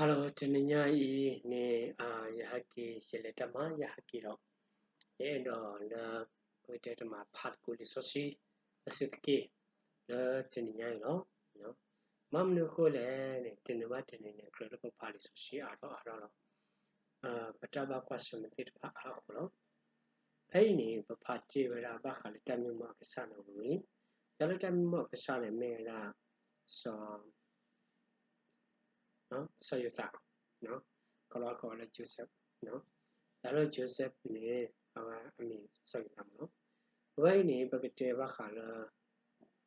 Hello, တနံၤညါအံၤန့ၣ် ယဟဲက့ၤ ယလဲၤတၢ်မၤ ယဟဲက့ၤဒီး ယအဲၣ်ဒိးလၢ ပကတဲတမၤဖးသကိးလံာ်စီဆှံ အစူၢ်က့ၤ လၢတနံၤညါအံၤလီၤ. မ့ၢ်မနုၤအဃိလဲၣ်န့ၣ် တနံၤဘၣ်တနံၤန့ၣ် ကြၢးလၢပဖးလံာ်စီဆှံအါထီၣ်အါထီၣ်လီၤ. ပတၢ်ဘၣ်ကွၢ်ဆၢၣ်မဲာ်သ့ၣ်တဖၣ်အါထီၣ်လီၤ. ဖဲအံၤန့ၣ် ပဖးတ့ၢ်ဝဲဒၣ်ဘၣ်ဃးလၢတၢ်မံမီၢ်အကစၢ်န့ၣ်ဝံၤ, တၢ်လၢတၢ်မံမီၢ်အကစၢ်န့ၣ်မ့ၢ်ဝဲဒၣ် စီၤ စီၤယိၤသး, ကလီၤကိးလၢ Joseph, တၢ်လၢ Joseph န့ၣ် အဝဲအမံၤစီၤယိၤသးမ့ၢ်နီၤ. အဝဲအံၤန့ၣ် ပကတဲဘၣ်ဃးလၢ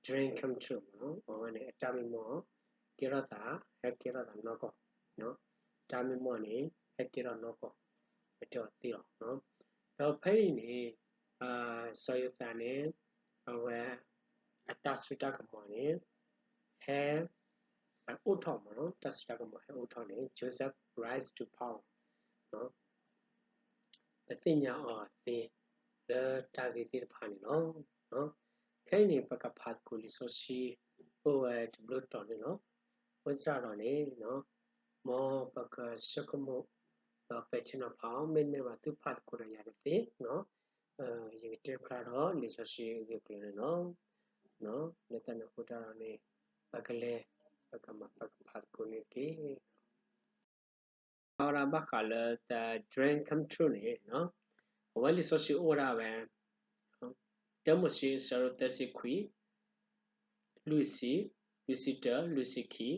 dream come true မ့ၢ်နီၤ. အဝဲန့ၣ် အတၢ်မံမီၢ် ကဲထီၣ်သး ဟဲကဲထီၣ်သးနီၢ်ကီၢ်, တၢ်မံမီၢ်န့ၣ် ဟဲကဲထီၣ်နီၢ်ကီၢ် ပတဲအီၤသ့လီၤ. ဒီးဖဲအံၤန့ၣ် စီၤယိၤသးန့ၣ် အဝဲ အတၢ်စိတၢ်ကမီၤန့ၣ် ဟဲ အိၣ်ထီၣ်မ့ၢ်နီၤ, တၢ်စိတၢ်ကမီၤဟဲအိၣ်ထီၣ်န့ၣ် Joseph rise to power, ပသ့ၣ်ညါအီၤသ့ လၢတၢ်ဂ့ၢ်သ့ၣ်တဖၣ်န့ၣ်လီၤ. ခဲအံၤန့ၣ် ပကဖးသကိးလံာ်စီဆှံ အိၣ်ဝဲတဘျုးတီၤန့ၣ်လီၤ. အဃိသတးဒီးန့ၣ် မ်ပကဆိကမိၣ် ဒီးပဲာ်ထံနီၤဖးအီၤ မ့တမ့ၢ်ဘၣ်သုဖးသကိးဒီးယၤတသ့ ယကတဲဖျါဒီးလံာ်စီဆှံအဂ့ၢ်အကျိၤန့ၣ်လီၤ. လၢတၢ်န့ၣ်အဃိသတးဒီးန့ၣ် ပကလဲၤ ပကမၤ ပကဖးသကိးန့ၣ်တက့ၢ်. ဖးဝဲဒၣ်ဘၣ်ဃးလၢ the dream come true န့ၣ် အဝဲလံာ်စီဆှံအိၣ်ဝဲဒၣ်ဝဲ တၢမိၤၡ့ အဆၢဒိၣ်သၢဆံခွံ လွံၢ်ဆံ, လွံၢ်ဆံတၢ, လွံၢ်ဆံခံ,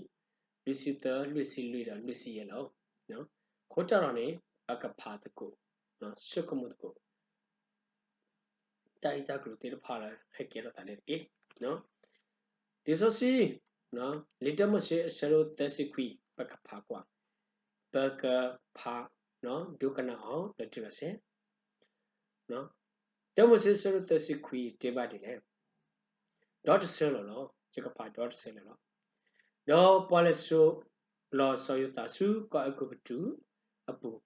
လွံၢ်ဆံသၢ, လွံၢ်ဆံလွံၢ်ဒီးလွံၢ်ဆံယဲၢ်လီၤ. အဃိသတးဒီးန့ၣ် ပကဖးသကိး ဆိကမိၣ်သကိး တၢ်ဂ့ၢ်တၢ်ကျိၤသ့ၣ်တဖၣ်လၢဟဲကဲထီၣ်သးန့ၣ်တက့ၢ်. လံာ်စီဆှံ လံာ်တၢမိၤၡ့ အဆၢဒိၣ်သၢဆံခွံ ပကဖးကွၢ်, ပကဖး ဒိကနၣ်အီၤလီၤတံၢ်လီၤဆဲး. တၢမိၤၡ့ အဆၢဒိၣ်သၢဆံခွံ တဲဘၣ်ဒ်လဲၣ်. ဒီတဆၢလီၤလီၤ, ယကဖးဒီတဆၢလီၤလီၤ. ဒီးပှၤလဲၤစိာ်လီၤစီၤယိၤသးဆူကီၢ်အဲၤကူပတူးအပူၤ,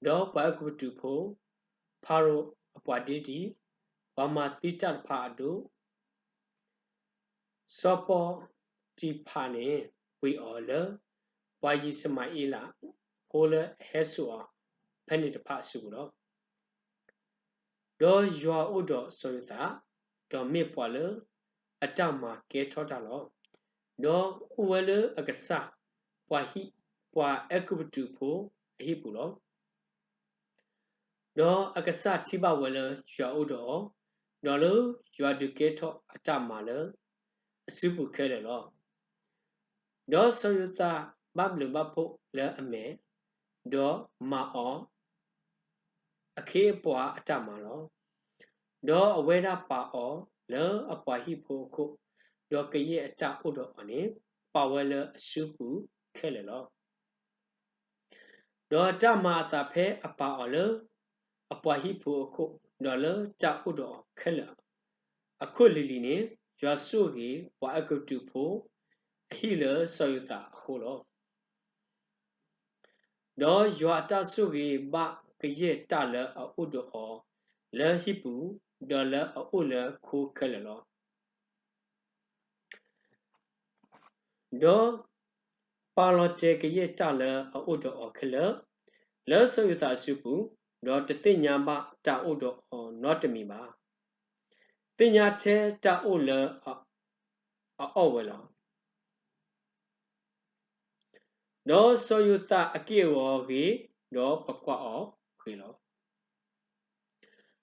ဒီးပှၤအဲၤကူပတူးဖိ, ဖၤရိၤအပှၤဒ့ဒံး, ပှၤမၤသံတၢ်တဖၣ်အဒိၣ် စီၤပီတံၤဖးန့ၣ် ဝ့ၤအီၤလၢ ပှၤယံးၡမၤအ့လးဖိလၢအဟဲစိာ်အီၤဖဲန့ၣ်တဖၣ်အစုပူၤလီၤ. ဒီးယွၤအိၣ်ဒီးစီၤယိၤသး, ဒီးမ့ၢ်ပှၤလၢအတၢ်မၤကဲထီၣ်တၢ်လီၤ. ဒီးအိၣ်ဝဲလၢအကစၢ်ပှၤဟံၣ်, ပှၤအဲၤကူပတူးဖိအဟံၣ်ပူၤလီၤ. ဒီးအကစၢ်ထံၣ်ဘၣ်ဝဲလၢယွၤအိၣ်ဒီးအီၤ, ဒီးလၢယွၤဒုးကဲထီၣ်အတၢ်မၤလၢအစုပူၤခဲလၢာ်လီၤ. ဒီးစီၤယိၤသးဘၣ်ဘျုးဘၣ်ဖှိၣ်လၢအမဲာ်, ဒီးမၤအီၤ အခ့အပှၤအတၢ်မၤလီၤ. ဒီးအဝဲဒၣ်ပာ်အီၤလၢအပှၤဟံၣ်ဖိအခိၣ်, ဒီးကယဲၢ်အတၢ်အိၣ်ဒီးအီၤန့ၣ် ပာ်ဝဲလၢအစုပူၤခဲလၢာ်လီၤ. ဒီးတၢ်မၤအသးဖဲအပာ်အီၤလၢအပှၤဟံၣ်ဖိအခိၣ်, ဒီးလၢတၢ်အိၣ်ဒီးအီၤခဲလၢာ်အခိၣ်လံၤလံၤန့ၣ်, ယွၤဆိၣ်ဂ့ၤပှၤအဲၤကူပတူးဖိအဟံၣ်လၢစီၤယိၤသးအဃိလီၤ. ဒီးယွၤအတၢ်ဆိၣ်ဂ့ၤဘၣ်ကယဲၢ်တၢ်လၢအအိၣ်ဒီးအီၤလၢဟံၣ်ပူၤ, ဒီးလၢအအိၣ်လၢခိခဲလၢာ်လီၤ. ဒီးပာ်လီၤတဲာ်ကယဲၢ်တၢ်လၢအအိၣ်ဒီးအီၤခဲလၢာ် လၢစီၤယိၤသးအစုပူၤ, ဒီးတသ့ၣ်ညါဘၣ်တၢ်အိၣ်ဒီးအီၤနီတမံၤဘၣ်. သ့ၣ်ညါထဲတၢ်အိၣ်လၢအအီၣ်ဝဲလီၤ. ဒီးစီၤယိၤသးအက့ၢ်အဂီၤဂ့ၤ, ဒီးပကွၢ်အီၤဂ့ၤလီၤ.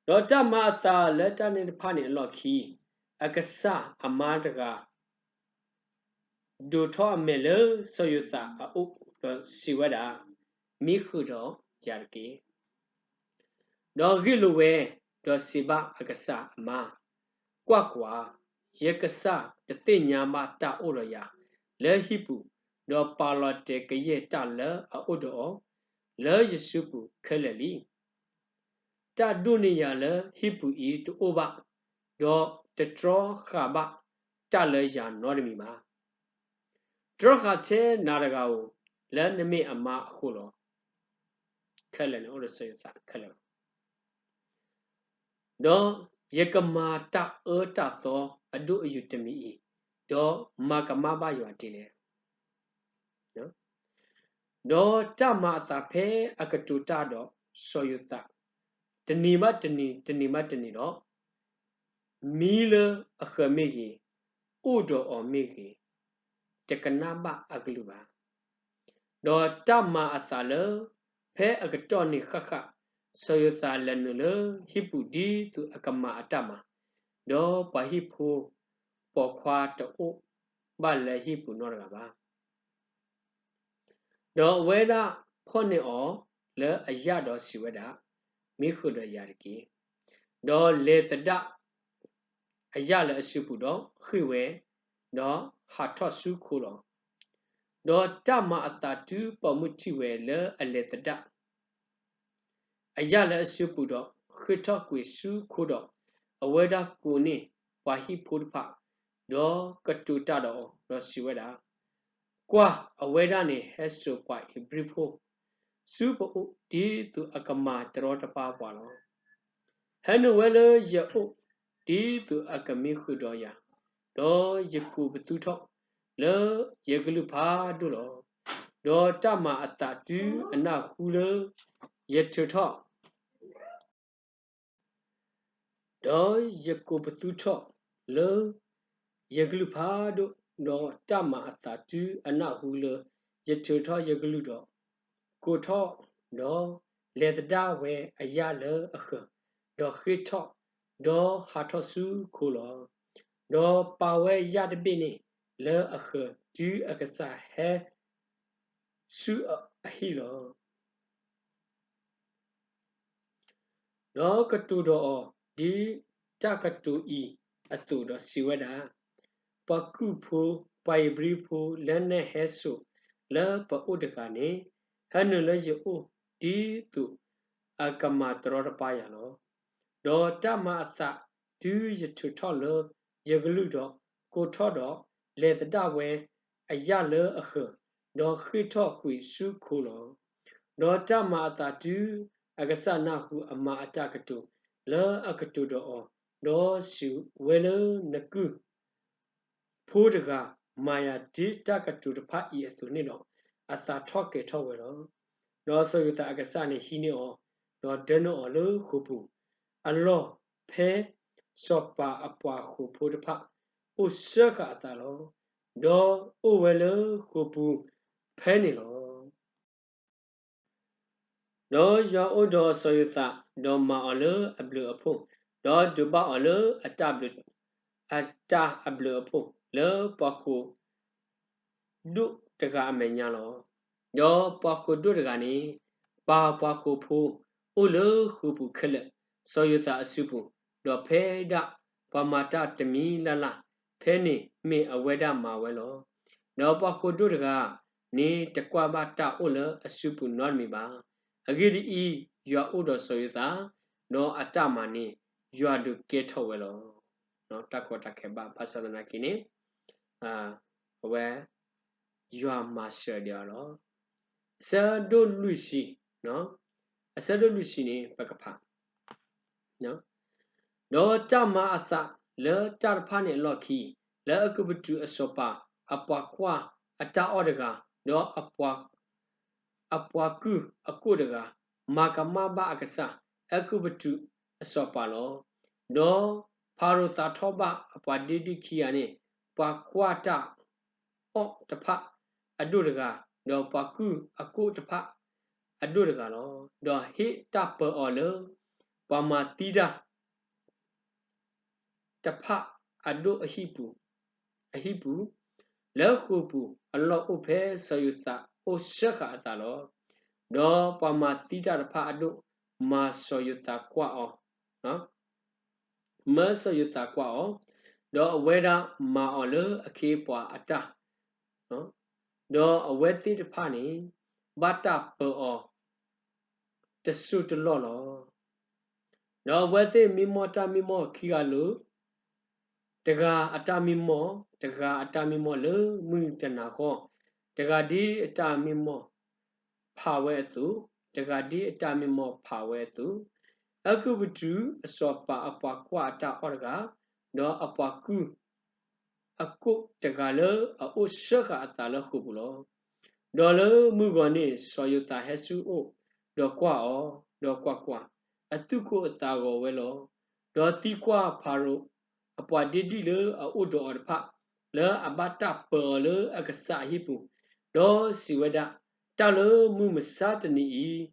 ဒီးတၢ်မၤအသးလၢတၢ်န့ၣ်တဖၣ်န့ၣ်အလီၢ်ခံ, အကစၢ်အမါတဂၤ ဒိးထီၣ်အမဲာ်လၢစီၤယိၤသးအအိၣ်, ဒီးစံးဝဲဒၣ်, မံဃုာ်ဒီးယၤတက့ၢ်. ဒီးဂ့ၢ်လိာ်ဝဲ, ဒီးစံးဘၣ်အကစၢ်အမါ, ကွၢ်ကွၢ်, ယကစၢ်တသ့ၣ်ညါဘၣ်တၢ်အိၣ်ဒီးယၤလၢဟံၣ်ပူၤ, ဒီးပာ်လီၤတဲာ်ကယဲၢ်တၢ်လၢအအိၣ်ဒီးအီၤ လၢယစုပူၤခဲလၢာ်လံ. တၢ်ဒိးန့ၢ်ယၤလၢဟံၣ်ပူၤအံၤတအိၣ်ဘၣ်, ဒီးတတြီဃာ်ဘၣ်တၢ်လၢယၤနီတမံၤဘၣ်. တြီဃာ်ထဲနၤတဂၤဧိၤ, လၢနမ့ၢ်အမါအဃိလီၤ. ခဲလၢာ်န့ၣ်အိၣ်ဒီးစီၤယိၤသးခဲလၢာ်လီၤ. ဒီးယကမၤတၢ်အၢတၢ်သီအဒိၣ်အယိာ်တမံၤအံၤ, ဒီးမၤကမၣ်ဘၣ်ယွၤဒ်လဲၣ်. ဒီးတၢ်မၤအသးဖဲအကတိၤတၢ်ဒီးစီၤယိၤသး တနံၤဘၣ်တနံၤ တနံၤဘၣ်တနံၤဒီး မံလၢအဃၢၤမ့ၢ်ဂ့ၤ, အိၣ်ဒီးအီၤမ့ၢ်ဂ့ၤ, တကနၣ်ဘၣ်အကလုၢ်ဘၣ်. ဒီးတၢ်မၤအသးလၢ ဖဲအကတီၢ်န့ၣ်ဃၣ်ဃၣ်, စီၤယိၤသးလဲၤနုာ်လၢဟံၣ်ပူၤဒ်သိးအကမၤအတၢ်မၤ, ဒီးပှၤဟံၣ်ဖိပိာ်ခွါတအိၣ်ဘၣ်လၢဟံၣ်ပူၤနီတဂၤဘၣ်. ဒီးအဝဲဒၣ်ဖီၣ်န့ၢ်အီၤလၢအယၣ်ဒီးစံးဝဲဒၣ်, မံဃုာ်ဒီးယၤတက့ၢ်. ဒီးလဲၤသဒၣ်အယၣ်လၢအစုပူၤဒီး ဃ့ၢ်ဝဲ, ဒီးဟးထီၣ်ဆူခိလီၤ. ဒီးတၢ်မၤအသးတုၤပိာ်မုၣ်ထံၣ်ဝဲလၢအလဲၤသဒၣ် အယၣ်လၢအစုပူၤဒီး ဃ့ၢ်ထီၣ်ကွံာ်ဆူခိဒီး, အဝဲဒၣ်ကိးန့ၢ်ပှၤဟံၣ်ဖိတဖၣ်, ဒီးကတိၤတၢ်ဒီးအီၤ, ဒီးစံးဝဲဒၣ်, ကွၢ်, အဝဲဒၣ်န့ၣ်ဟဲစိာ်ပှၤဧ့ၤဘြံၤဖိ ဆူပအိၣ်ဒ်သိးအကမၤတရီတပါပှၤလီၤ. ဟဲနုာ်ဝဲလၢယအိၣ်ဒ်သိးအကမံဃုာ်ဒီးယၤ, ဒီးယကိးပသူထီၣ်လၢယကလုၢ်ဖးဒိၣ်လီၤ. ဒီးတၢ်မၤအသးတုၤအနၢ်ဟူလၢယထုးထီၣ် ဒီးယကိးပသူထီၣ်လၢယကလုၢ်ဖးဒိၣ်, ဒီးတၢ်မၤအသးတုၤအနၢ်ဟူလၢယထုးထီၣ်ယကလုၢ်ဒီး, ကိးထီၣ်, ဒီးလဲၤသဒၣ်ဝဲအယၣ်လၢအဃၢၤ, ဒီးဃ့ၢ်ထီၣ်, ဒီးဟးထီၣ်ဆူခိလီၤ. ဒီးပာ်ဝဲယၣ်တဘ့ၣ်န့ၣ်လၢအဃၢၤ တုၤအကစၢ်ဟဲဆူအဟံၣ်လီၤ. ဒီးကတိၤဒီးအီၤဒ်တၢ်ကတိၤအံၤအသိးဒီးစံးဝဲဒၣ်, ပှၤကုၢ်ဖိ, ပှၤဧ့ၤဘြံၤဖိလၢနဟဲစိာ်လၢပအိၣ်တဂၤန့ၣ်, ဟဲနုာ်လၢယအိၣ်ဒ်သိးအကမၤတရီတပါယၤလီၤ. ဒီးတၢ်မၤအသးတုၤယထုးထီၣ်လၢယကလုၢ်ဒီး, ကိးထီၣ်ဒီးလဲၤသဒၣ်ဝဲအယၣ်လၢအဃၢၤ, ဒီးဃ့ၢ်ထီၣ်ကွံာ်ဆူခိလီၤ. ဒီးတၢ်မၤအသးတုၤအကစၢ်နၢ်ဟူအမၤအတၢ်ကတိၤလၢအကတိၤဒီးအီၤ, ဒီးစံးဝဲလၢနကုၢ် ဖိတဂၤမၤယၤဒ်တၢ်ကတိၤတဖၣ်အံၤအသိးန့ၣ်ဒီး, အသးထီၣ်ကဲၤထီၣ်ဝဲလီၤ. ဒီးစီၤယိၤသးအကစၢ်န့ၣ်ဟံးန့ၢ်အီၤ, ဒီးဒၢန့ၢ်အီၤလၢဃိာ်ပူၤအလီၢ်, ဖဲစီၤပၤအပှၤဃိာ်ဖိတဖၣ်အိၣ်စၢဃာ်အသးလီၤ. ဒီးအိၣ်ဝဲလၢဃိာ်ပူၤဖဲန့ၣ်လီၤ. ဒီးယွၤအိၣ်ဒီးစီၤယိၤသး, ဒီးမၤအီၤလၢအဘျုးအဖှိၣ်, ဒီးဒုးဘၣ်အီၤလၢအတၢ်အဘျုး, အတၢ်အဘျုးအဖှိၣ်လၢပှၤဃိာ်ဒိၣ်တဂၤအမဲာ်ညါလီၤ. ဒီးပှၤဃိာ်ဒိၣ်တဂၤန့ၣ် ပာ်ပှၤဃိာ်ဖိအိၣ်လၢဃိာ်ပူၤခဲလၢာ်, စီၤယိၤသးအစုပူၤ, ဒီးဖဲဒၣ်ပှၤမၤတၢ်တမံၤလၢ်လၢ်, ဖဲန့ၣ်မ့ၢ်အဝဲဒၣ်မၤဝဲလီၤ. ဒီးပှၤဃိာ်ဒိၣ်တဂၤန့ၣ် တကွၢ်ဘၣ်တၢ်အိၣ်လၢအစုပူၤနီတမံၤဘၣ်. အဂ့ၢ်ဒ်အံၤ, ယွၤအိၣ်ဒီးစီၤယိၤသး, ဒီးအတၢ်မၤန့ၣ် ယွၤဒုးကဲထီၣ်ဝဲလီၤ. တၢ်ကီတၢ်ခဲဘၣ် ဘၣ်ဆၣ်သနာ်က့န့ၣ် အဝဲ ယွၤမၤစၢၤဒံးအီၤလီၤ. အဆၢဒိၣ်လွံၢ်ဆံ, အဆၢဒိၣ်လွံၢ်ဆံန့ၣ် ပကဖး, ဒီးတၢ်မၤအသးလၢတၢ်တဖၣ်န့ၣ်အလီၢ်ခံ, လၢအဲၤကူပတူးအစီၤပၤ အပှၤကွၢ်အတၢ်အီၣ်တဂၤ, ဒီး အပှၤကုၢ်အကိးတဂၤ, မၤကမၣ်ဘၣ်အကစၢ် အဲၤကူပတူးအစီၤပၤလီၤ. ဒီးဖၤရိၤသးထီၣ်ဘၣ်အပှၤဒ့ဒ့ၣ်ခံဂၤန့ၣ်, ပှၤကွၢ်တၢ်အီၣ်တဖၣ်အဒိၣ်တဂၤ, ဒီးပှၤကုၢ်အကိးတဖၣ်အဒိၣ်တဂၤလီၤ. ဒီးဟ့ၣ်တၢ်ပၢၤအီၤလၢ ပှၤမၤသံတၢ် တဖၣ်အဒိၣ်အဟံၣ်ပူၤ, အဟံၣ်ပူၤ, လၢဃိာ်ပူၤအလီၢ်အိၣ်ဖဲစီၤယိၤသးအိၣ်စၢဃာ်အသးလီၤ. ဒီးပှၤမၤသံတၢ်တဖၣ်အဒိၣ် မၤစီၤယိၤသးကွၢ်အီၤ, မၢစီၤယိၤသးကွၢ်အီၤ, ဒီးအဝဲဒၣ်မၤအီၤလၢအခ့အပှၤအတၢ်, ဒီးအဝဲသ့ၣ်တဖၣ်န့ၣ် ဘၣ်တၢ်ပၢၤအီၤ တစိၢ်တလီၢ်လီၤ. ဒီးအဝဲသ့ၣ်မံမီၢ်တၢ်မံမီၢ်ခံဂၤလိာ်, တဂၤအတၢ်မံမီၢ်, တဂၤအတၢ်မံမီၢ်လၢမုၢ်တနၤဃီ, တဂၤဒ်အတၢ်မံမီၢ်ဖးဝဲအသိး, တဂၤဒ်အတၢ်မံမီၢ်ဖးဝဲအသိး, အဲၤကူပတူးအစီၤပၤအပှၤကွၢ်အတၢ်အီၣ်တဂၤ, ဒီးအပှၤကုၢ်အကိးတဂၤလၢအအိၣ်စၢဃာ်အသးလၢဃိာ်ပူၤလီၤ. ဒီးလၢမုၢ်ဂီၤန့ၣ် စီၤယိၤသးဟဲဆူအအိၣ်, ဒီးကွၢ်အီၤ, ဒီးကွၢ်ကွၢ်, အသူၣ်ကိၢ်အသးဂီၤဝဲလီၤ. ဒီးသံကွၢ်ဖၤရိၤ, အပှၤဒ့ဒံၣ်လၢအအိၣ်ဒီးအီၤတဖၣ်, လၢအဘၣ်တၢ်ပၢအီၤလၢအကစၢ်အဟံၣ်ပူၤ, ဒီးစံးဝဲဒၣ်, တၢ်လၢမုၢ်မဆါတနံၤအံၤ,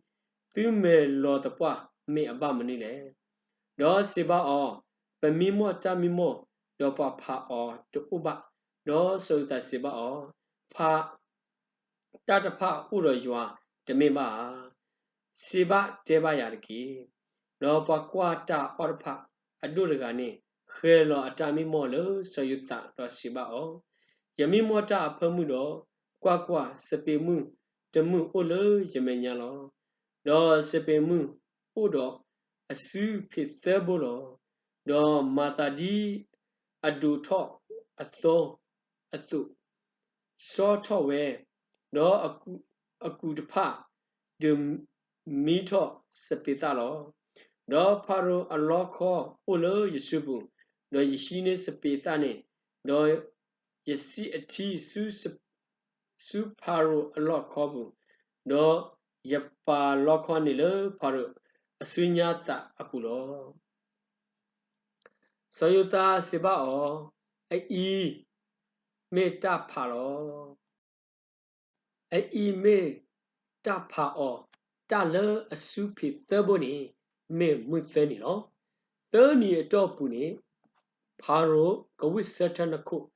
သုမဲာ်လီၤသပှၢ်မ့ၢ်အဘၣ်မနုၤလဲၣ်. ဒီးစံးဘၣ်အီၤ, ပမံမီၢ်တၢ်မံမီၢ်, ဒီးပှၤဖးအီၤတအိၣ်ဘၣ်. ဒီးစီၤယိၤသးစံးဘၣ်အီၤ, ဖး တၢ်တဖၣ်အိၣ်ဒီးယွၤတမ့ၢ်ဘၣ်ဧါ. စံးဘၣ်တဲဘၣ်ယၤတက့ၢ်. ဒီးပှၤကွၢ်တၢ်အီၣ်တဖၣ်အဒိၣ်တဂၤန့ၣ် ဃဲၤလီၤအတၢ်မံမီၢ်လၢစီၤယိၤသးဒီးစံးဘၣ်အီၤ, ယမံမီၢ်တၢ်အဖၢမုၢ်ဒီး, ကွၢ်ကွၢ်, စပံးမုၢ်တမုၢ်အိၣ်လၢယမဲာ်ညါလီၤ. ဒီးစပံးမုၢ်အိၣ်ဒီးအစုဖံးသၢဘိလီၤ. ဒီးမၤသးဒ်အဒိးထီၣ်အသီအသိး, ဆီထီၣ်ဝဲ, ဒီးအကူးတဖၣ်ဒုးမံထီၣ်စပံးသၣ်လီၤ. ဒီးဖၤရိၤအလီခီအိၣ်လၢယစုပူၤ, ဒီးယဟံးန့ၢ်စပံးသၣ်န့ၣ်, ဒီးယစံးအထံဆူဖၤရိၤအလီၢ်ခီပူၤ, ဒီးယပာ်လီခီန့ၣ်လၢဖၤရိၤအစုညါသးအပူၤလီၤ. စီၤယိၤသးစံးဘၣ်အီၤ, အအံၤမ့ၢ်တၢ်ဖးလီၤ. အအံၤမ့ၢ်တၢ်ဖးအီၤ, တၢ်လၢအစုဖံးသၢဘိန့ၣ် မ့ၢ်မုၢ်သၢနံၤလီၤ. သၢနံၤအတီၢ်ပူၤန့ၣ် ဖၤရိၤကဝံၣ်ဆၢထၢၣ်နခိၣ်,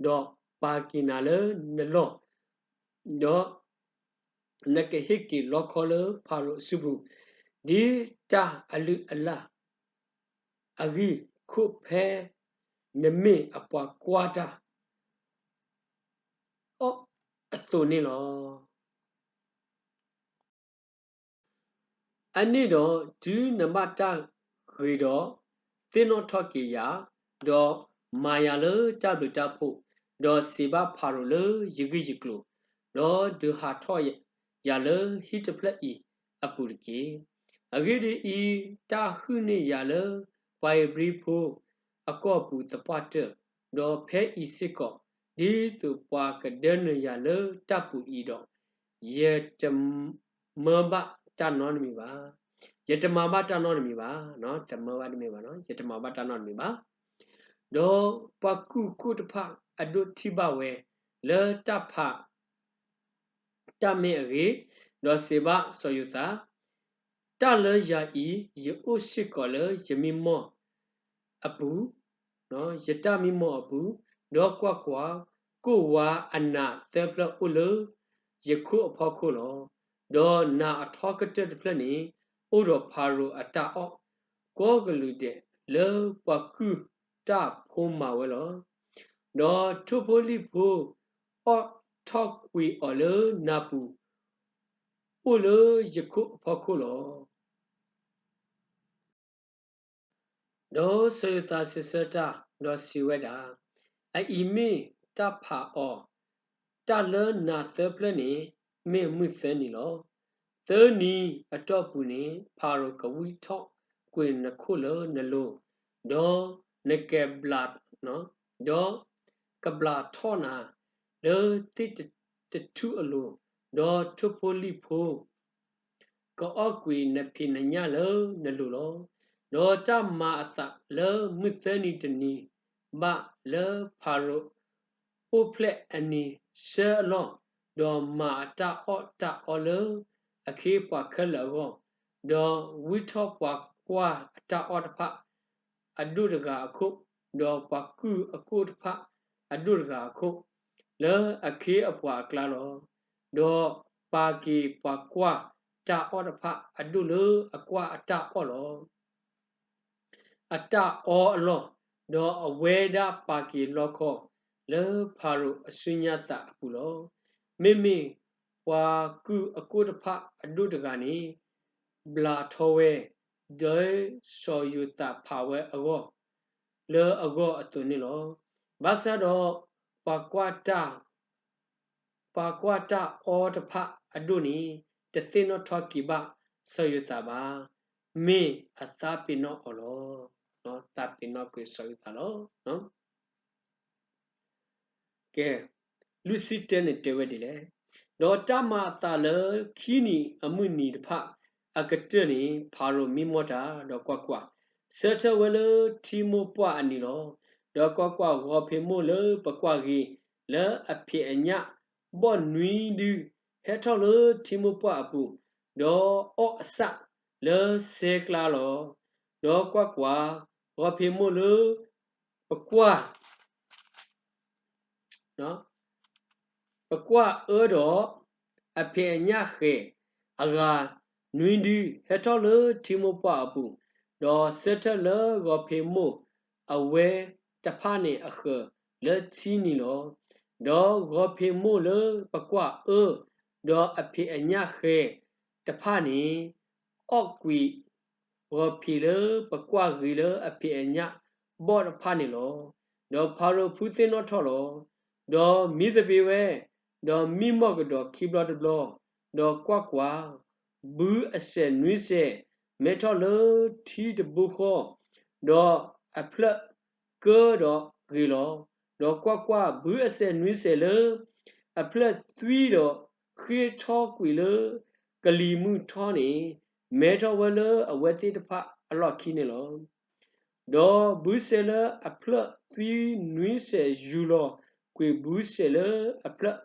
ဒီးပာ်က့ၤနၤလၢနလီၢ်, ဒီးနကဟ့ၣ်က့ၤလီခီလၢဖၤရိၤအစုပူၤ, ဒ်တၢ်အလုၢ်အလၢ် အဂံၢ်ခိၣ်ဖဲနမ့ၢ်အပှၤကွၢ်တၢ် အီၣ်အသိးန့ၣ်လီၤ. အန့ၣ်ဒီးတုၤနဘၣ်တၢ်ဂ့ၤဒီး, သ့ၣ်နီၣ်ထီၣ်က့ၤယၤ, ဒီးမၤယၤလၢတၢ်ဘျုးတၢ်ဖှိၣ်, ဒီးစံးဘၣ်ဖၤရိၤလၢယဂံၢ်ယကျိၤ, ဒီးဒုးဟးထီၣ်ယၤလၢဟံၣ်တဖျၢၣ်အံၤအပူၤတက့ၢ်. အဂ့ၢ်ဒ်အံၤ, တၢ်ဟုၣ်န့ၢ်ယၤလၢပှၤဧ့ၤဘြံၤဖိအကီၢ်ပူၤသပှၢ်တၢၢ်, ဒီးဖဲအံၤစ့ၢ်ကီး ဒ်သိးပှၤကဒၢနုာ်ယၤလၢတၢ်ပူၤအံၤဒီး, ယတမၢဘၣ်တၢ်နီတမံၤဘၣ်. ယတမၤဘၣ်တၢ်နီတမံၤဘၣ်, တမၢဘၣ်တမ့ၢ်ဘၣ်, ယတမၤဘၣ်တၢ်နီတမံၤဘၣ်. ဒီးပှၤကူၣ်ကိၢ်တဖၣ်အဒိးထံၣ်ဘၣ်ဝဲလၢတၢ်ဖး တၢ်မ့ၢ်အဂ့ၤ, ဒီးစံးဘၣ်စီၤယိၤသး, တၢ်လၢယၤအံၤ ယအိၣ်စ့ၢ်ကီးလၢယမံမီၢ်အပူၤ, ယတၢ်မံမီၢ်အပူၤ, ဒီးကွၢ်ကွၢ်, ကိၣ်ဝါအနးသၢဖျၢၣ်အိၣ်လၢယခိၣ်အဖီခိၣ်လီၤ. ဒီးနးအထီကတၢၢ်တဖျၢၣ်န့ၣ် အိၣ်ဒီးဖၤရိၤအတၢ်အီၣ် ကိးကလုာ်ဒဲးလၢပှၤကူၣ်တၢ်ဖိမၤဝဲလီၤ. ဒီးထိၣ်ဖိလံၣ်ဖိအီၣ်ထီၣ်ကွံာ်အီၤလၢနးပူၤ အိၣ်လၢယခိၣ်အဖီခိၣ်လီၤ. ဒီးစီၤယိၤသးစံးဆၢတၢ်, ဒီးစံးဝဲဒၣ်, အအံၤမ့ၢ်တၢ်ဖးအီၤ, တၢ်လၢနးသၢဖျၢၣ်န့ၣ် မ့ၢ်မုၢ်သၢနံၤလီၤ. သၢနံၤအတီၢ်ပူၤန့ၣ် ဖၤရိၤကဝံၣ်ထီၣ်ကွံာ်နခိၣ်လၢနလိၤ, ဒီးနကဘျး, ဒီးကဘျးထီၣ်နၤလၢသ့ၣ်တထူၣ်အလိၤ, ဒီးထိၣ်ဖိလံၣ်ဖိ ကအီၣ်ကွံာ်နဖံးနညၣ်လၢနလိၤလီၤ. ဒီးတၢ်မၤအသးလၢမုၢ်သၢနံၤတနံၤဘၣ်လၢဖၤရိၤအိၣ်ဖျဲၣ်အနံၤဆၢအလီၢ်, ဒီးမၤအတၢ်အီၣ်တၢ်အီလၢအခ့အပှၤခဲလၢာ်အဂီၢ်, ဒီးဝံၣ်ထီၣ်ပှၤကွၢ်အတၢ်အီၣ်တဖၣ် အဒိၣ်တဂၤအခိၣ်, ဒီးပှၤကူၣ်အကိၣ်တဖၣ်အဒိၣ်တဂၤအခိၣ်, လၢအခ့အပှၤအကျါလီၤ. ဒီးပာ်က့ၤပှၤကွၢ်တၢ်အီၣ်တဖၣ်အဒိၣ်လၢအကွၢ်အတၢ်အီၣ်လီၤ. အတၢ်အီအလီၢ်, ဒီးအဝဲဒၣ်ပာ်က့ၤလီခီလၢဖၤရိၤအစုညါသးအပူၤလီၤ. မ့မ့ၢ်ပှၤကူၣ်အကိၣ်တဖၣ်အဒိၣ်တဂၤန့ၣ် ဘျးထီဝဲ, ဒီးစီၤယိၤသးဖးဝဲအဂီၢ်, လၢအဂီၢ်အသိးန့ၣ်လီၤ. ဘၣ်ဆၣ်ဒီး ပှၤကွၢ်တၢ်, ပှၤကွၢ်တၢ်အီတဖၣ်အဒိၣ်န့ၣ် တသ့ၣ်နီၣ်ထီၣ်က့ၤဘၣ်စီၤယိၤသးဘၣ်, မ့ၢ်အသးပ့ၤနီၣ်အီၤလီၤ. သးပ့ၤနီၣ်ကွံာ်စီၤယိၤသးလီၤ. ကဲ, လွံၢ်ဆံတၢန့ၣ်တဲဝဲဒ်လဲၣ်. ဒီးတၢ်မၤအသးလၢခံနံၣ်အမုၢ်နံၤတဖၣ်အကတၢၢ်န့ၣ် ဖၤရိၤမံမီၢ်တၢ်, ဒီးကွၢ်ကွၢ်, ဆၢထၢၣ်ဝဲလၢထံမိၢ်ပှၢ်အနံၤလီၤ. ဒီးကွၢ်ကွၢ်, ဂီၤဖံးမိၢ်လၢပကွၢ်ဂ့ၤလၢအဖံးအညၣ်ဘီၣ်နွံဒု ဟဲထီၣ်လၢထံမိၢ်ပှၢ်အပူၤ, ဒီးအီၣ်အဆၣ်လၢစဲကျါလီၤ. ဒီးကွၢ်ကွၢ်, ဂီၤဖံးမိၢ်လၢပကွၢ် ပကွၢ်အၢဒီး အဖံးအညၣ်ဃဲၤအဂၤနွံဒု ဟဲထီၣ်လၢထံမိၢ်ပှၢ်အပူၤ, ဒီးဆၢထၢၣ်လၢဂီၤဖံးမိၢ်အဝဲတဖၣ်န့ၣ်အဃၢၤလၢထံနံၤလီၤ. ဒီးဂီၤဖံးမိၢ်လၢပကွၢ်အၢ ဒီးအဖံးအညၣ်ဃဲၤတဖၣ်န့ၣ် အီၣ်ကွံာ် ဂီၤဖံးလၢပကွၢ်ဂ့ၤလၢအဖံးအညၣ်ဘီၣ်တဖၣ်န့ၣ်လီၤ. ဒီးဖၤရိၤဖုသ့ၣ်နီၣ်ထီၣ်လီၤ. ဒီးမံသပ့ၤဝဲ, ဒီးမံမီၢ်ကဒီးခံဘျီတဘျီ, ဒီးကွၢ်ကွၢ်, ဘုအစဲးနွံစဲး မဲထီၣ်လၢထံတဘိဃီ, ဒီးအဖျၢၣ်ကၢဒီးဂ့ၤလီၤ. ဒီးကွၢ်ကွၢ်, ဘုအစဲးနွံစဲးလၢအဖျၢၣ်သွံဒီးဃ့ထီၣ်ကွံာ်လၢကလံၤမုၢ်ထီၣ်န့ၣ် မဲထီၣ်ဝဲလၢအဝဲသ့ၣ်တဖၣ်အလီၢ်ခံန့ၣ်လီၤ. ဒီးဘုစဲးလၢအဖျၢၣ်သွံနွံစဲးယူၤလီၤကွံာ်ဘုစဲးလၢအဖျၢၣ်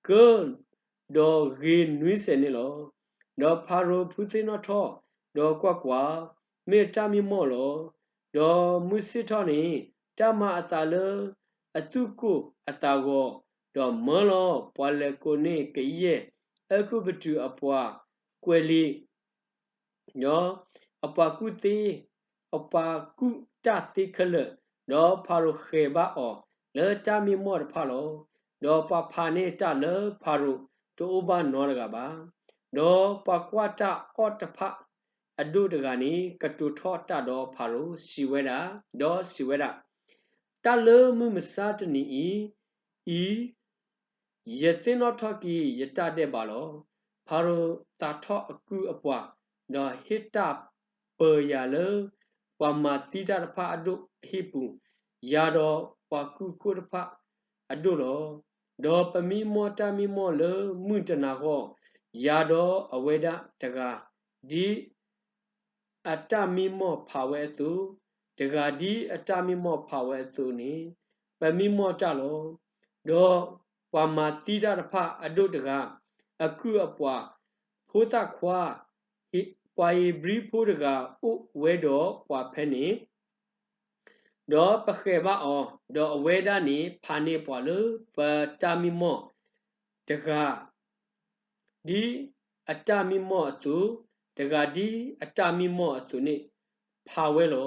ကၢ ဒီးဂ့ၤနွံစဲးန့ၣ်လီၤ. ဒီးဖၤရိၤဖုသ့ၣ်နီၣ်ထီၣ်, ဒီးကွၢ်ကွၢ်, မ့ၢ်တၢ်မံမီၢ်လီၤ. ဒီးမုၢ်ဆ့ၣ်ထီၣ်န့ၣ် တၢ်မၤအသးလၢအသူၣ်ကိၢ်အသးဂီၤ, ဒီးမၢလီၤပှၤလဲၤကိးန့ၢ်ကယဲၢ်အဲၤကူပတူးအပှၤကွဲးလံာ် ဒီးအပှၤကူၣ်သ့, အပှၤကူၣ်တၢ်သ့ခဲလၢာ်, ဒီးဖၤရိၤဃဲၤဘၣ်အီၤလၢတၢ်မံမီၢ်တဖၣ်လီၤ. ဒီးပှၤဖးန့ၢ်တၢ်လၢဖၤရိၤတအိၣ်ဘၣ်နီတဂၤဘၣ်. ဒီးပှၤကွၢ်တၢ်အီၣ်တဖၣ်အဒိၣ်တဂၤန့ၣ် ကတိၤထီၣ်တၢ်ဒီးဖၤရိၤစံးဝဲဒၣ်, ဒီးစံးဝဲဒၣ်, တၢ်လၢမုၢ်မဆါတနံၤအံၤ, အံၤ ယသ့ၣ်နီၣ်ထီၣ်က့ၤယတၢ်ဒဲးဘးလီၤ. ဖၤရိၤသးထီၣ်အကုၢ်အပှၤ, ဒီးဟ့ၣ်တၢ်ပၢၤယၤလၢ ပှၤမၤသံတၢ်တဖၣ်အဒိၣ်အဟံၣ်ပူၤ, ယၤဒီးပှၤကူၣ်ခိၣ်တဖၣ်အဒိၣ်လီၤ. ဒီးပမံမီၢ်တၢ်မံမီၢ်လၢမုၢ်တနၤဃီ, ယၤဒီးအဝဲဒၣ်တဂၤ, ဒ် အတၢ်မံမီၢ်ဖးဝဲအသိး, တဂၤဒ်အတၢ်မံမီၢ်ဖးဝဲအသိးန့ၣ်, ပမံမီၢ်တၢ်လီၤ. ဒီးပှၤမၤသံတၢ်တဖၣ်အဒိၣ်တဂၤ, အကုၢ်အပှၤ, ဖိသၣ်ခွါ, ပှၤဧ့ၤဘြံၤဖိတဂၤအိၣ်ဝဲဒီးပှၤဖဲန့ၣ် ဒီးပဃဲၤဘၣ်အီၤ, ဒီးအဝဲဒၣ်န့ၣ်ဖးန့ၢ်ပှၤလၢပတၢ်မံမီၢ်တဂၤ ဒ်အတၢ်မံမီၢ်အသိး, တဂၤဒ်အတၢ်မံမီၢ်အသိးန့ၣ်ဖးဝဲလီ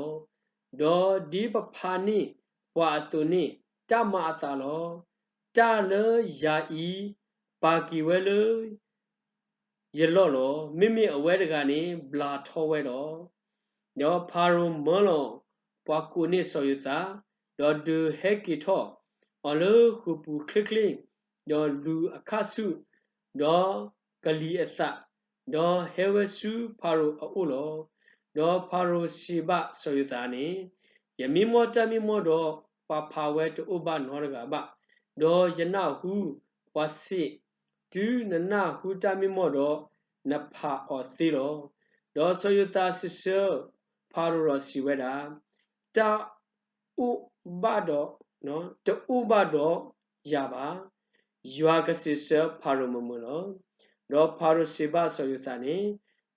ၤ. ဒီးဒ်ပဖးန့ၢ်ပှၤအသိးန့ၣ် တၢ်မၤအသးလီၤ. တၢ်လၢယၤအံၤ ပာ်က့ၤဝဲလၢ ယလီၢ်လီၤ. မ့မ့ၢ်အဝဲတဂၤန့ၣ် ဘျးထီဝဲဒီး, ဒီးဖၤရိၤမၢလီၤပှၤကိးန့ၢ်စီၤယိၤသး, ဒီးဒုးဟဲက့ၤထီၣ်အီၤလၢဃိာ်ပူၤချ့ချ့, ဒီးလူၤအခၣ်ဆူၣ်, ဒီးကလံၤအသး, ဒီးဟဲဝဲဆူဖၤရိၤအအိၣ်လီၤ. ဒီးဖၤရိၤစံးဘၣ်စီၤယိၤသးန့ၣ်, ယမံမီၢ်တၢ်မံမီၢ်ဒီး ပှၤဖးဝဲတအိၣ်ဘၣ်နီတဂၤဘၣ်, ဒီးယနၢ်ဟူပှၤစံး, တုၤနနၢ်ဟူတၢ်မံမီၢ်ဒီး နဖးအီၤသ့လီၤ. ဒီးစီၤယိၤသးစံးဆၢဖၤရိၤဒီးစံးဝဲဒၣ်, တၢ်အိၣ်ဘၣ်ဒီး, တအိၣ်ဘၣ်ဒီးယၤဘၣ်. ယွၤကစံးဆၢဖၤရိၤမုာ်မုာ်လီၤ. ဒီးဖၤရိၤစံးဘၣ်စီၤယိၤသးန့ၣ်,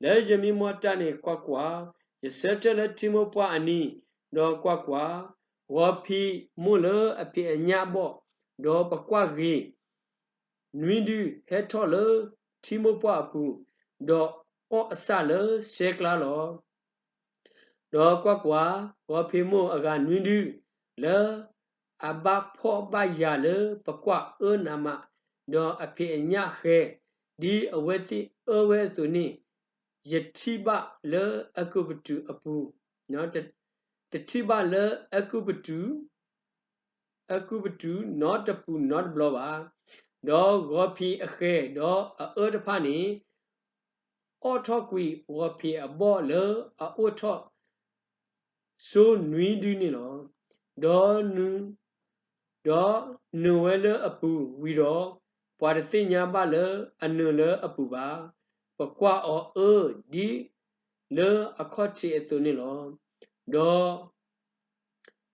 လၢယမံမီၢ်တၢ်န့ၣ်ကွၢ်ကွၢ်, ယဆၢထၢၣ်လၢထံမိၢ်ပှၢ်အနံၤ, ဒီးကွၢ်ကွၢ်, ဂီၤဖံးမိၢ်လၢအဖံးအညၣ်အဘီၣ်, ဒီးပကွၢ်ဂ့ၤ နွံဒုဟဲထီၣ်လၢထံမိၢ်ပှၢ်အပူၤ, ဒီးအီၣ်အဆၣ်လၢစဲကျါလီၤ. ဒီးကွၢ်ကွၢ်, ဂီၤဖံးမိၢ်အဂၤနွံဒု, လၢအဘၣ်ဖှီၣ်ဘၣ်ယာ်လၢပကွၢ်အၢနးမး, ဒီးအဖံးအညၣ်ဃဲၤ, ဒ်အဝဲသ့ၣ်အၢဝဲအသိးန့ၣ်, ယထံၣ်ဘၣ်လၢအဲၤကူပတူးအပူၤ, တထံၣ်ဘၣ်လၢအဲၤကူပတူး အဲၤကူပတူးနီတပူၤနီတဘျီဘၣ်. ဒီးဂီၤဖံးအဃဲၤဒီးအအၢတဖၣ်န့ၣ် အီၣ်ထီၣ်ကွံာ်ဂီၤဖံးအဘီၣ်လၢအအိၣ်ထီၣ်ဆိနွံဒုန့ၣ်လီၤ. ဒီးနုာ်, ဒီးနုာ်ဝဲလၢအပူၤဝံၤဒီး, ပှၤတသ့ၣ်ညါဘၣ်လၢအနၢၤလၢအပူၤဘၣ်. ပကွၢ်အီၤအၢဒ်လၢအခီၣ်ထံးအသိးန့ၣ်လီၤ.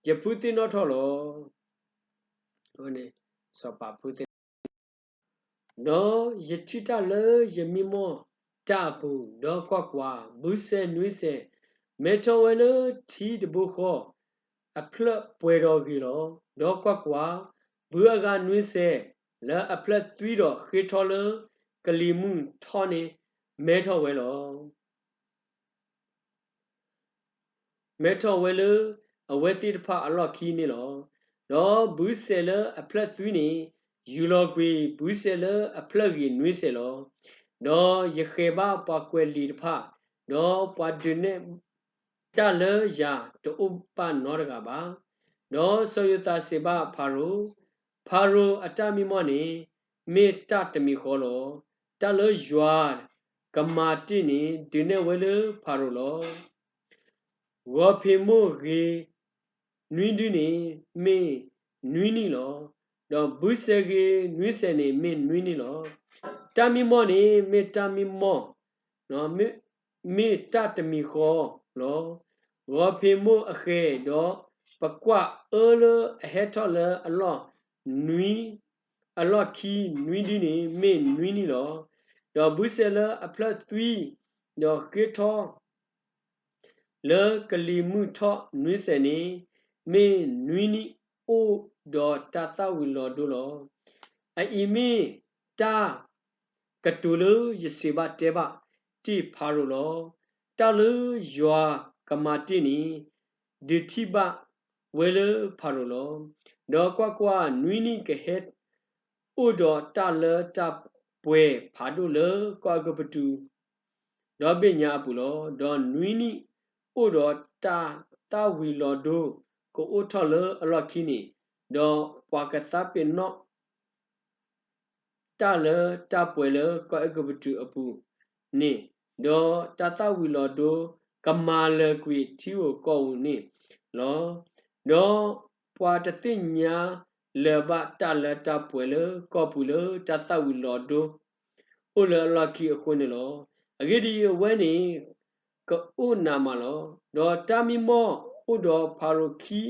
ဒီးယဖုသ့ၣ်နီၣ်ထီၣ်လီၤ. စီၤပၤဖုသ့ၣ်နီၣ်ထီၣ်လီၤ. ဒီးယထံၣ်တၢ်လၢယမံမီၢ်တၢ်အပူၤ, ဒီးကွၢ်ကွၢ်, ဘုစဲၤနွံစဲၤ မဲထီၣ်ဝဲလၢထံတဘိဃီ, အဖျၢၣ်ပှဲၤဒီးဂ့ၤလီၤ. ဒီးကွၢ်ကွၢ်, ဘုအဂၤနွံစဲၤလၢအဖျၢၣ်သွံဒီးဃ့ထီၣ်လၢကလံၤမုၢ်ထီၣ်န့ၣ် မဲထီၣ်ဝဲလီၤ. မဲထီၣ်ဝဲလၢအဝဲသ့ၣ်တဖၣ်အလီၢ်ခံန့ၣ်လီၤ. ဒီးဘုစဲၤလၢအဖျၢၣ်သွံန့ၣ် ယူၤလီၤကွံာ်ဘုစဲၤလၢအဖျၢၣ်ဂ့ၤနွံစဲၤလီၤ. ဒီးယဃဲၤဘၣ်ပှၤကွဲးလံာ်တဖၣ်, ဒီးပှၤဒုးနဲၣ်တၢ်လၢယၤတအိၣ်ဘၣ်နီတဂၤဘၣ်. ဒီးစီၤယိၤသးစံးဘၣ်ဖၤရိၤ, ဖၤရိၤအတၢ်မံမီၢ်န့ၣ် မ့ၢ်တၢ်တမံၤဃီလီၤ. တၢ်လၢယွၤကမၤတ့ၢ်န့ၣ် ဒုးနဲၣ်ဝဲလၢဖၤရိၤလီၤ. ဂီၤဖံးမိၢ်ဂ့ၤနွံဒုန့ၣ် မ့ၢ်နွံနံၣ်လီၤ. ဒီးဘုစဲၤဂ့ၤနွံစဲၤန့ၣ် မ့ၢ်နွံနံၣ်လီၤ. တၢ်မံမီၢ်န့ၣ် မ့ၢ်တၢ်မံမီၢ် မ့ၢ်တၢ်တမံၤဃီလီၤ. ဂီၤဖံးမိၢ်အဃဲၤဒီး ပကွၢ်အၢလၢအဟဲထီၣ်လၢအလီၢ်နွံ, အလီၢ်ခံနွံဒုန့ၣ် မ့ၢ်နွံနံၣ်လီၤ. ဒီးဘုစဲၤလၢအဖျၢၣ်သွံ, ဒီးဃ့ထီၣ် လၢကလံၤမုၢ်ထီၣ်နွံစဲၤန့ၣ် မ့ၢ်နွံနံၣ်အိၣ်ဒီးတၢ်သၣ်ဝံၤလီၤဒိလီၤ. အအံၤမ့ၢ်တၢ်ကတိၤလၢယစံးဘၣ်တဲဘၣ်တ့ၢ်ဖၤရိၤလီၤ. တၢ်လၢယွၤကမၤတ့ၢ်န့ၣ် ဒုးထံၣ်ဘၣ်ဝဲလၢဖၤရိၤလီၤ. ဒီးကွၢ်ကွၢ်, နွံနံၣ်ကဟဲအိၣ်ဒီးတၢ်လၢတၢ်ပှဲၤဖးဒိၣ်လၢကီၢ်အဲၤကူပတူး ဒီဘ့ၣ်ညါအပူၤလီၤ. ဒီးနွံနံၣ်အိၣ်ဒီးတၢ်သၣ်ဝံၤလီၤဒိ ကအိၣ်ထီၣ်လၢအလီၢ်ခံန့ၣ်, ဒီးပှၤကသးပ့ၤနီၣ် တၢ်လၢတၢ်ပှဲၤလၢကီၢ်အဲၤကူပတူးအပူၤန့ၣ်, ဒီးတၢ်သၣ်ဝံၤလီၤဒိကမၤလၢာ်ကွံာ်ထံဧိၤကီၢ်ဧိၤန့ၣ်လီၤ. ဒီးပှၤတသ့ၣ်ညါလၢၤဘၣ်တၢ်လၢတၢ်ပှဲၤလၢကီၢ်ပူၤလၢတၢ်သၣ်ဝံၤလီၤဒိ အိၣ်လၢအလီၢ်ခံအဃိန့ၣ်လီၤ. အဂ့ၢ်ဒ်အံၤ, အဝဲန့ၣ်ကအိၣ်နးမးလီၤ. ဒီးတၢ်မံမီၢ်အိၣ်ဒီးဖၤရိၤခံ မံၤခံဘျီ,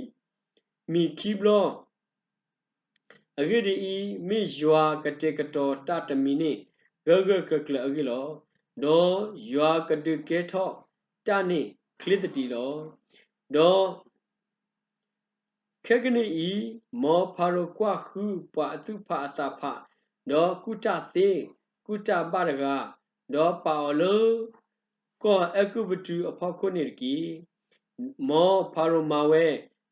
အဂ့ၢ်ဒ်အံၤ, မ့ၢ်ယွၤကတဲာ်ကတီၤတၢ်တမံၤန့ၣ် ဂၢၢ်ဂၢၢ်ကျၢၤကျၢၤအဂ့ၢ်လီၤ. ဒီးယွၤကဒုးကဲထီၣ်တၢ်န့ၣ်ချ့သဒံးလီၤ. ဒီးခဲကနံၣ်အံၤ, မ်ဖၤရိၤကွၢ်ဃုပှၤအသူၣ်ဖးအသးဖး, ဒီးကူၣ်တၢ်သ့ကူၣ်တၢ်ဘၣ်တဂၤ, ဒီးပာ်အီၤလၢကီၢ်အဲၤကူပတူးအဖီခိၣ်န့ၣ်တက့ၢ်. မ်ဖၤရိၤမၤဝဲ,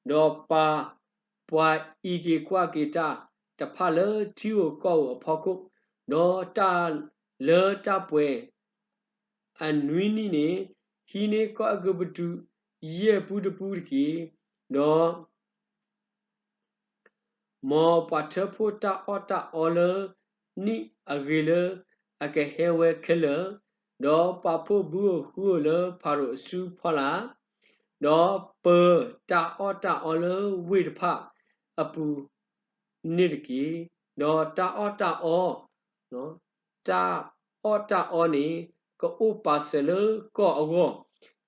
ဒီးပာ်ပှၤအံးက့ၤကွၢ်က့ၤတၢ်တဖၣ်လၢထံဧိၤကီၢ်ဧိၤအဖီခိၣ်, ဒီးတၢ်လၢတၢ်ပှဲၤအနွံနံၣ်န့ၣ် ဟံးန့ၢ်ကီၢ်အဲၤကူပတူးယဲၢ်ပူတပူတက့ၢ်. ဒီး မ်ပှၤထၢဖှိၣ်တၢ်အီၣ်တၢ်အီလၢနံၣ်အဂ့ၤလၢအကဟဲဝဲခဲလၢာ်, ဒီးပာ်ဖှိၣ်ဘုဧိၤဃုဧိၤလၢဖၤရိၤအစုဖီလာ်, ဒီးပၢၤတၢ်အီၣ်တၢ်အီလၢဝ့ၢ်တဖၣ်အပူၤန့ၣ်တက့ၢ်. ဒီးတၢ်အီၣ်တၢ်အီ တၢ်အီၣ်တၢ်အီန့ၣ် ကအိၣ်ပာ်စၢၤလၢကီၢ်အဂီၢ် လၢ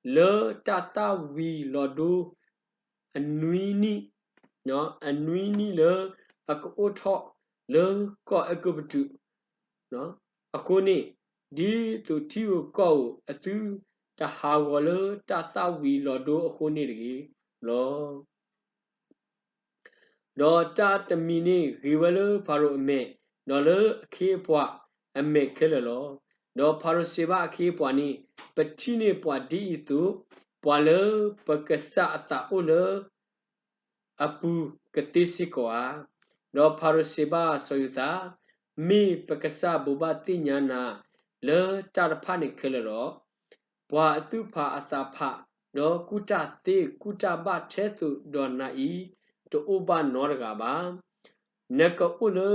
တၢ်သၣ်ဝံၤလီၤဒိ အနွံနံၣ်, အနွံနံၣ်လၢအကအိၣ်ထီၣ်လၢကီၢ်အဲၤကူပတူးအဃိန့ၣ်, ဒ်သိးထံဧိၤကီၢ်ဧိၤအသုတဟးဂီၤလၢတၢ်သၣ်ဝံၤလီၤဒိအဃိန့ၣ်တဂ့ၤလီၤ. ဒီးတၢ်တမံၤန့ၣ်ဂ့ၤဝဲလၢဖၤရိၤအမဲာ်, ဒီးလၢအခ့အပှၤအမဲာ်ခဲလၢာ်လီၤ. ဒီးဖၤရိၤစံးဘၣ်အခ့အပှၤန့ၣ်, ပထံၣ်န့ၢ်ပှၤဒ်အံၤအသိး, ပှၤလၢပကစၢ်အသးအိၣ်လၢအပူၤကသ့စ့ၢ်ကီးဧါ. ဒီးဖၤရိၤစံးဘၣ်စီၤယိၤသး, မ့ၢ်ပကစၢ်ဘိးဘၣ်သ့ၣ်ညါနၤလၢတၢ်တဖၣ်န့ၣ်ခဲလၢာ်လီၤ. ပှၤအသူၣ်ဖးအသးဖး, ဒီးကူၣ်တၢ်သ့ကူၣ်တၢ်ဘၣ်ထဲသိးဒီးနၤအံၤ တအိၣ်ဘၣ်နီတဂၤဘၣ်. နကအိၣ်လၢ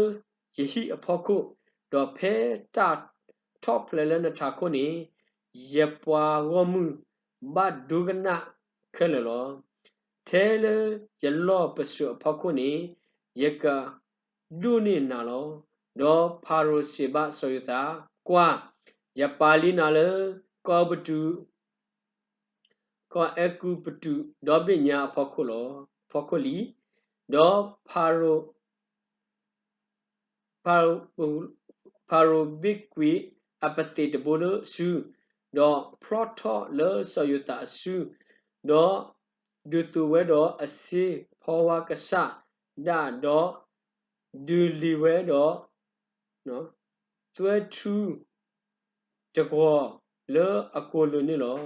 ယဟံၣ်အဖီခိၣ်, ဒီးဖဲတၢ်ထီၣ်ဖျဲးလၢနထးခိၣ်န့ၣ်, ယပှၤဂီၢ်မုၢ်ဘၣ်ဒိကနၣ်ခဲလၢာ်လီၤ. ထဲလၢယလီၢ်ပစိာ်အဖီခိၣ်န့ၣ်, ယကဒိးန့ၢ်နၤလီၤ. ဒီးဖၤရိၤစံးဘၣ်စီၤယိၤသး, ကွၢ်, ယပာ်လံနၤလၢ ကီၢ်အဲ ကီၢ်အဲၤကူပတူးဒီဘ့ၣ်ညါအဖီခိၣ်လီၤ. အဖီခိၣ်လံ. ဒီး ဖၤရိၤဘ့ၣ်ကွံာ်အပသံးတဘိလၢအစု, ဒီးဖျီထီၣ်လၢစီၤယိၤသးအစု, ဒီးဒုးသိးဝဲဒီးအစ့ဖီဝါကစၢ်ဒၣ်, ဒီးဒုးလံၤဝဲဒီး သွဲထူတကွီၤလၢအကိာ်လိၤန့ၣ်လီၤ.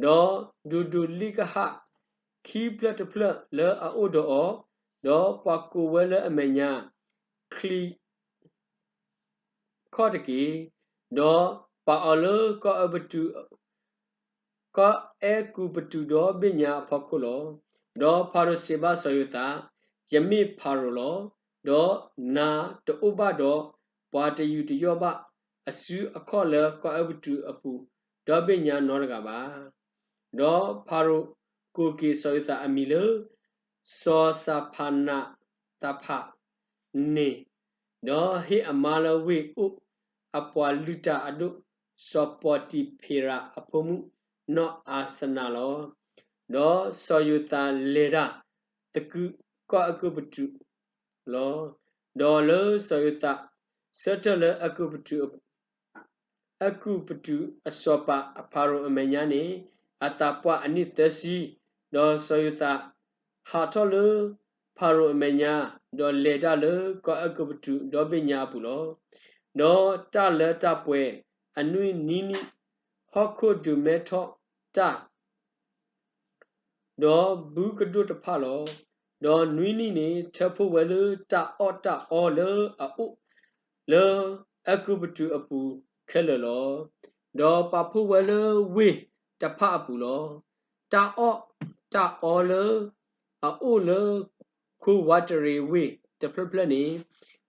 ဒီးဒိးဒိးလံာ်ကဟၣ်ခံဖျၢၣ်တဖျၢၣ်လၢအအိၣ်ဒီးအီၤ, ဒီးပာ်ကိးဝဲလၢအမဲာ်ညါ, ချံးခီၣ်တက့ၢ်. ဒီးပာ်အီၤလၢကီၢ်အဲၤကူပတူး, ကီၢ်အဲၤကူပတူးဒီဘ့ၣ်ညါအဖီခိၣ်လီၤ. ဒီးဖၤရိၤစံးဘၣ်စီၤယိၤသး, ယမ့ၢ်ဖၤရိၤလီၤ. ဒီးနၤတအိၣ်ဘၣ်ဒီးပှၤတယူးတယီၣ်ဘၣ်အစုအခီၣ်လၢကီၢ်အဲၤကူပတူးအပူၤဒီဘ့ၣ်ညါနီတဂၤဘၣ်. ဒီးဖၤရိၤကိးက့ၤစီၤယိၤသးအမံၤလၢ စီၤစၤဖနသးဖးန့ၣ်, ဒီးဟ့ၣ်အမါလၢဝ့ၢ်အိၣ်အပှၤလုၢ်တၢ်အဒိၣ် စီၤပီၤတံၤဖ့ၤရးအဖိမုၣ်နီၢ်အၤစနးလီၤ. ဒီးစီၤယိၤသးလဲၤတၢ်သကုၤကီၢ်အဲၤကူပတူးလီၤ. ဒီးလၢစီၤယိၤသးဆၢထၢၣ်လၢ အဲၤကူပတူးအစီၤပၤဖၤရိၤအမဲာ်ညါန့ၣ် အသးပှၢ်အနံၣ်သၢဆံ, ဒီးစီၤယိၤသးဟးထီၣ်လၢဖၤရိၤအမဲာ်ညါ, ဒီးလဲၤတၢ်လၢကီၢ်အဲၤကူပတူးဒီဘ့ၣ်ညါအပူၤလီၤ. ဒီးတၢ်လၢတၢ်ပှဲၤအနွံနံၤနံၣ်, ဟီၣ်ခိၣ်ဒုးမဲထီၣ်တၢ် ဒီးဘုကဒိၣ်တဖၣ်လီၤ. ဒီးနွံနံၣ်န့ၣ် ထၢဖှိၣ်ဝဲလၢတၢ်အီၣ်တၢ်အီလၢအအိၣ်လၢအဲၤကူပတူးအပူၤခဲလၢာ်လီၤ. ဒီးပာ်ဖှိၣ်ဝဲလၢဝ့ၢ်တဖၣ်အပူၤလီၤ. တၢ်အီၣ်တၢ်အီလၢအအိၣ်လၢခိဝါတရံးဝ့ၢ်တဖျၢၣ်ဖျၢၣ်န့ၣ်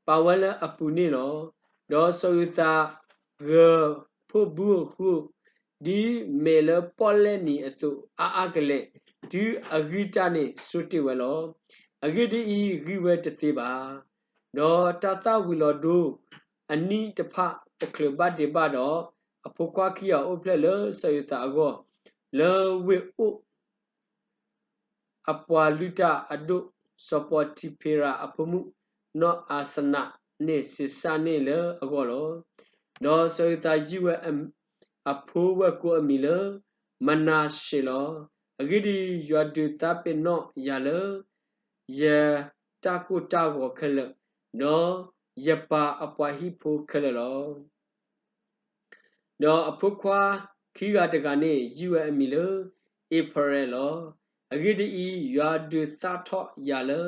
ပာ်ဝဲလၢအပူၤန့ၣ်လီၤ. ဒီးစီၤယိၤသးဂၢၤဖှိၣ်ဘုအဃိ, ဒ်မဲာ်လၢပီၣ်လဲၣ်နံၤအသိးအါအါကလဲာ်, တုၤအဂံၢ်တၢ်န့ၣ်ဆိတ့ၢ်ဝဲလီၤ. အဂ့ၢ်ဒ်အံၤ, ဂံၢ်ဝဲတသ့ဘၣ်. ဒီးတၢ်သၣ်ဝံၤလီၤဒိအနံၣ်တဖၣ်တချုးဘၣ်ဒံးဘၣ်ဒီး, အဖိခွါခံဂၤအိၣ်ဖျဲၣ်လၢစီၤယိၤသးအဂီၢ်, လၢဝ့ၢ်အိၣ် အပှၤလုၢ်တၢ်အဒိၣ် စီၤပီၤတံၤဖ့ၤရးအဖိမုၣ် နီၢ်အၤစနးန့ၣ် ဆံးစၢ်န့ၢ်လၢအဂီၢ်လီၤ. ဒီးစီၤယိၤသးယုၢ်ဝဲအဖိဝဲၢ်ကိအမံၤလၢ မနၤၡ့လီၤ. အဂ့ၢ်ဒ်အံၤ, ယွၤဒုးသးပ့ၤနီၣ်ယၤလၢ ယတၢ်ကိၢ်တၢ်ဂီၤခဲလၢာ်, ဒီးယပၢ်အပှၤဟံၣ်ဖိခဲလၢာ်လီၤ. ဒီးအဖိခွါခံဂၤတဂၤန့ၣ် ယုၢ်ဝဲအမံၤလၢ အ့ဖရဲၣ်လီၤ. အဂ့ၢ်ဒ်အံၤ, ယွၤဒုးသၣ်ထီၣ်ယၤလၢ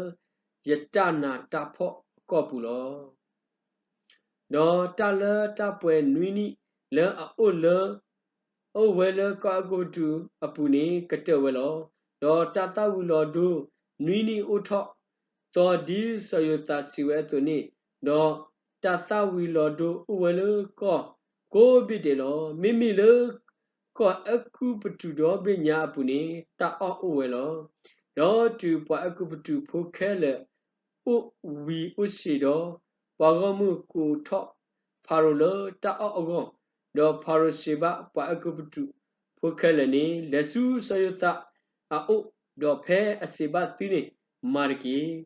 ယတၢ်နးတၢ်ဖှီၣ်အကီၢ်ပူၤလီၤ. ဒီးတၢ်လၢတၢ်ပှဲၤနွံနံၣ်လၢအအိၣ်လၢ အိၣ်ဝဲလၢကီၢ်အဲၤကူပတူးအပူၤန့ၣ် ကတၢၢ်ဝဲလီၤ. ဒီးတၢ်သၣ်ဝံၤလီၤဒိနွံနံၣ်အိၣ်ထီၣ်သီ ဒ်စီၤယိၤသးစံးဝဲအသိးန့ၣ်, ဒီးတၢ်သၣ်ဝံၤလီၤဒိအိၣ်ဝဲလၢကီၢ်ကိးဘ့ၣ်ဒဲးလီၤ. မ့မ့ၢ်လၢကီၢ်အဲၤကူပတူးဒီဘ့ၣ်ညါအပူၤန့ၣ် တၢ်အီၣ်အိၣ်ဝဲလီၤ. ဒီးတုၤပှၤအဲၤကူပတူးဖိခဲလၢာ် အိၣ်ဝံၤအိၣ်စ့ၢ်ဒီး, ပှၤဂီၢ်မုၢ်ကိးထီၣ်ဖၤရိၤလၢတၢ်အီၣ်အဂီၢ်, ဒီးဖၤရိၤစံးဘၣ်ပှၤအဲၤကူပတူးဖိခဲလၢာ်န့ၣ်, လဲၤဆူစီၤယိၤသးအအိၣ်, ဒီးဖဲအစံးဘၣ်သုန့ၣ်မၤတက့ၢ်.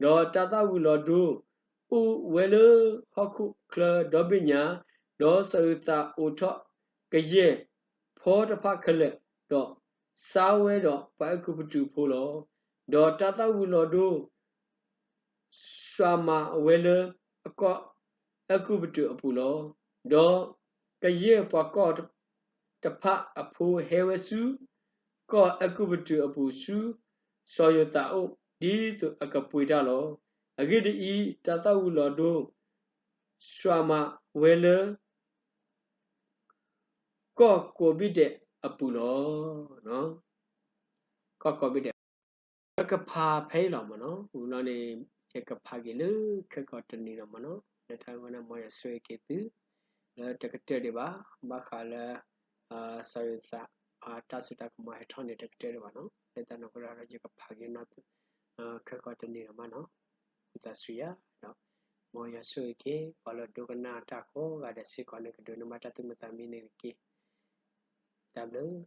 ဒီးတၢ်သၣ်ဝံၤလီၤဒိအိၣ်ဝဲလၢဟီၣ်ခိၣ်ချၢဒီဘ့ၣ်ညါ, ဒီးစီၤယိၤသးအိးထီၣ်ကယဲၢ်ဖီတဖၣ်ခဲလၢာ်, ဒီးစါဝဲဒီးပှၤအဲၤကူပတူးဖိလီၤ. ဒီးတၢ်သၣ်ဝံၤလီၤဒိ စွၤမးဝဲလၢကီၢ်အဲၤကူပတူးအပူၤလီၤ. ဒီးကယဲၢ်ပှၤကီၢ်တဖၣ်အဖိဟဲဝဲဆူကီၢ်အဲၤကူပတူးအပူၤဆူစီၤယိၤသးအအိၣ်, ဒ်သိးအကပှ့ၤတၢ်လီၤ. အဂ့ၢ်ဒ်အံၤ, တၢ်သၣ်ဝံၤလီၤဒိ စွၤမးဝဲလၢ ကီၢ်ကိးဘ့ၣ်ဒဲးအပူၤလီၤ. ကီၢ်ကိးဘ့ၣ်ဒဲး, ယကဖးဖဲအံၤလီၤမ့ၢ်နီၤ. ဝံၤလီၤန့ၣ် ယကဖးက့ၤလၢခဲကိာ်တနံၤလီၤမ့ၢ်နီၤ. လၢတၢ်ဝဲန့ၣ် မ်ယွၤဆိၣ်ဂ့ၤက့ၤသု လၢတကတၢၢ်ဒံးဘၣ်, ဘၣ်ဃးလၢ စီၤယိၤသး တၢ်စိတၢ်ကမီၤဟဲထီၣ်န့ၣ် တကတၢၢ်ဒံးဘၣ်နီၤ. လၢတၢ်န့ၣ်အဃိဒီး ယကဖးက့ၤနီၤသု ခဲကိာ်တနံၤလီၤမ့ၢ်နီၤ. ဝံသးစူၤယၤဒီး မ်ယွၤဆိၣ်ဂ့ၤက့ၤ ပှၤလၢဒိကနၣ်တၢ်ကိးဂၤဒဲးစ့ၢ်ကီးန့ၣ် ကဒိးန့ၢ်ဘၣ်တၢ်သူၣ်မံသးမံန့ၣ်တက့ၢ်. တၢ်ဘျုး